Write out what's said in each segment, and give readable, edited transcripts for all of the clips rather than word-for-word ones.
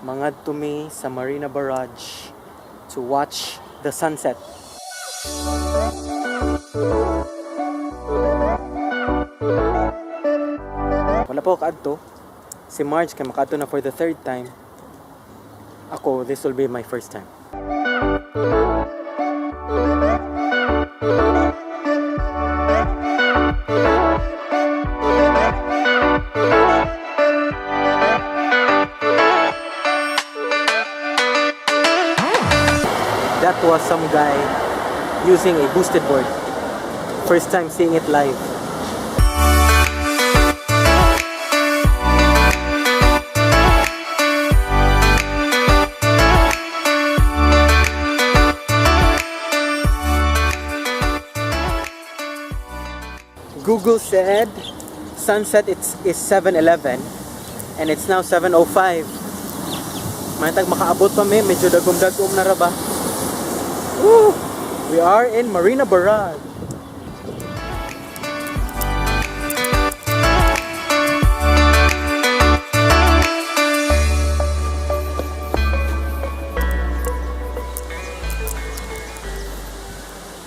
Mangadto mi sa Marina Barrage to watch the sunset. Wala pa ko kaadto. Si Marge kay makaadto na for the third time. Ako, this will be my first time. That was some guy using a boosted board. First time seeing it live. Google said sunset is 7:11 and it's now 7:05. Maytag makaabot pa mi, medyo dagom-dagom na ra ba? Woo! We are in Marina Barrage.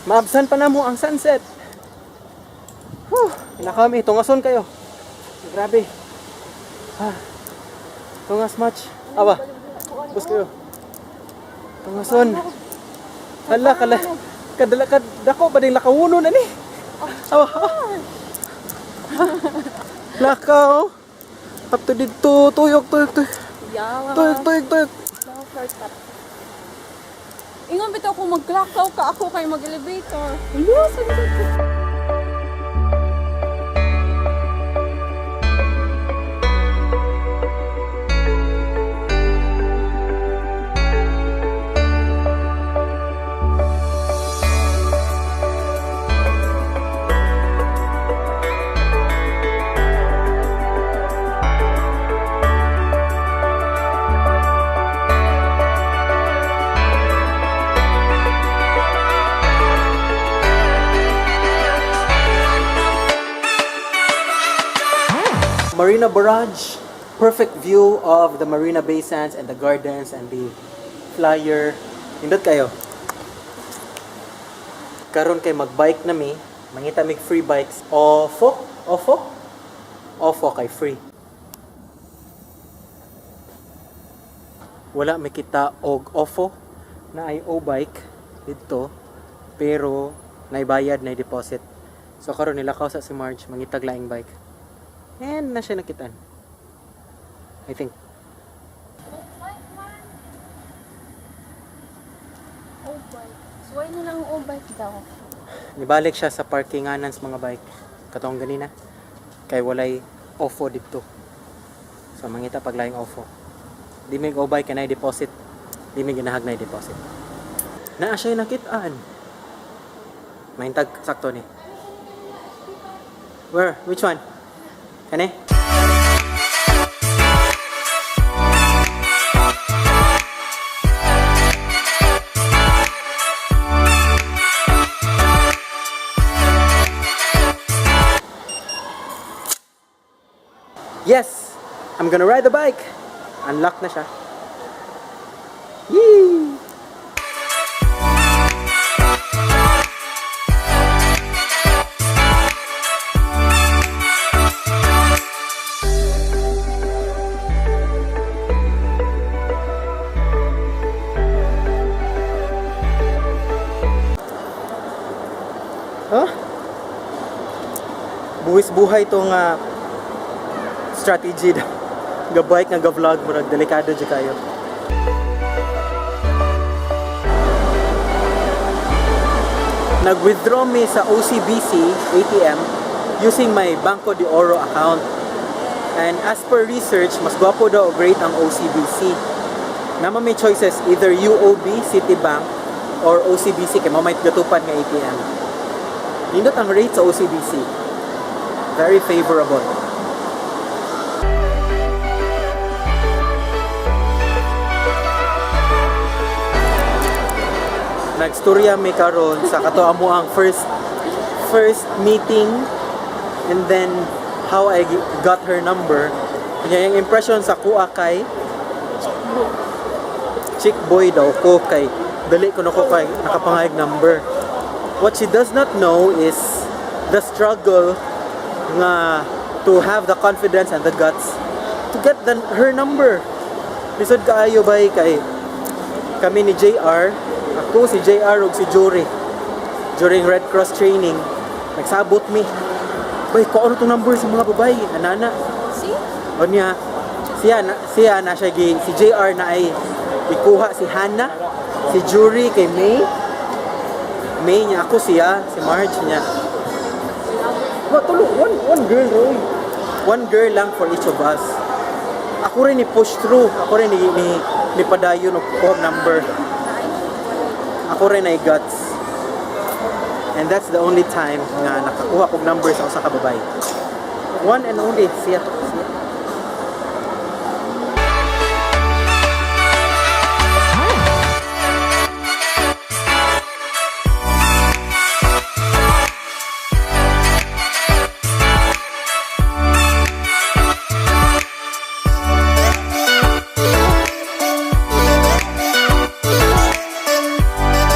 Maabsan pa namo ang sunset. Whew, kami, tungason kayo. Grabe. Ah, tungas much. Awa, bus kayo. Tungason. Hala, kala, kadala, kadako pa din lakawuno na ni. Awa, awa. Lakaw. Up to dito, tuyok, tuyok, tuyok. Yawa. Tuyok, tuyok, tuyok. Shortcut. Ingon bitaw kung magklakaw ka ako kay mag-elevator. Hello, sunset. Marina Barrage, perfect view of the Marina Bay Sands and the gardens and the flyer. Nindot kayo. Karon kay magbike na mi, mangita mig free bikes. Ofo? Ofo? Ofo kay free. Wala makita og ofo na ay o-bike didto pero naibayad na deposit. So karon nilakaw sa si Marge mangitag laing bike. And na siya nakitaan. I think. O-bike man. O-bike. Suway na lang ang o-bike daw. Nibalik siya sa parkinganan sa mga bike. Katong ganina. Kay walay ofo didto. So mangita pag laing ofo. Di mig o-bike na deposit. Di mig ginahag na deposit. Naa siya nakitaan. Mahintag sakto ni. Where? Which one? Kani? Yes! I'm gonna ride the bike! Unlock na siya. Yee! Huh? Buwis buhay itong strategy daw. Ga-bike nga ga-vlog, murag delikado jud kayo. Nag-withdraw mi sa OCBC ATM using my Banco de Oro account. And as per research, mas gwapo daw og rate ang OCBC. Nama may choices either UOB, Citibank, or OCBC kay mao may gatupan nga ATM. Nindot ang rate sa OCBC. Very favorable. Nagstorya mi karon sa kato amo ang first first meeting and then how I got her number. Kanya yung impression sa kuha kay Chick boy daw ko kay dali ko ko kay nakapangayag number. What she does not know is the struggle nga to have the confidence and the guts to get her number. Lisod kaayo, bay, kay kami ni JR, ako, si JR ug si Jury, during Red Cross training, nagsabot mi. Bay, ko ano tong number sa mga babae? Anana. See? O niya, siya na siya gi, si JR na ay ikuha si Hannah, si Jury kay May. May niya ako siya, si Marge niya. Wa tulo, one girl, Roy. One girl lang for each of us. Ako rin ni push through, ako rin ni padayon og kuha number. Ako rin ay guts. And that's the only time nga nakakuha kog number sa usa ka babae. One and only, siya to. Siya.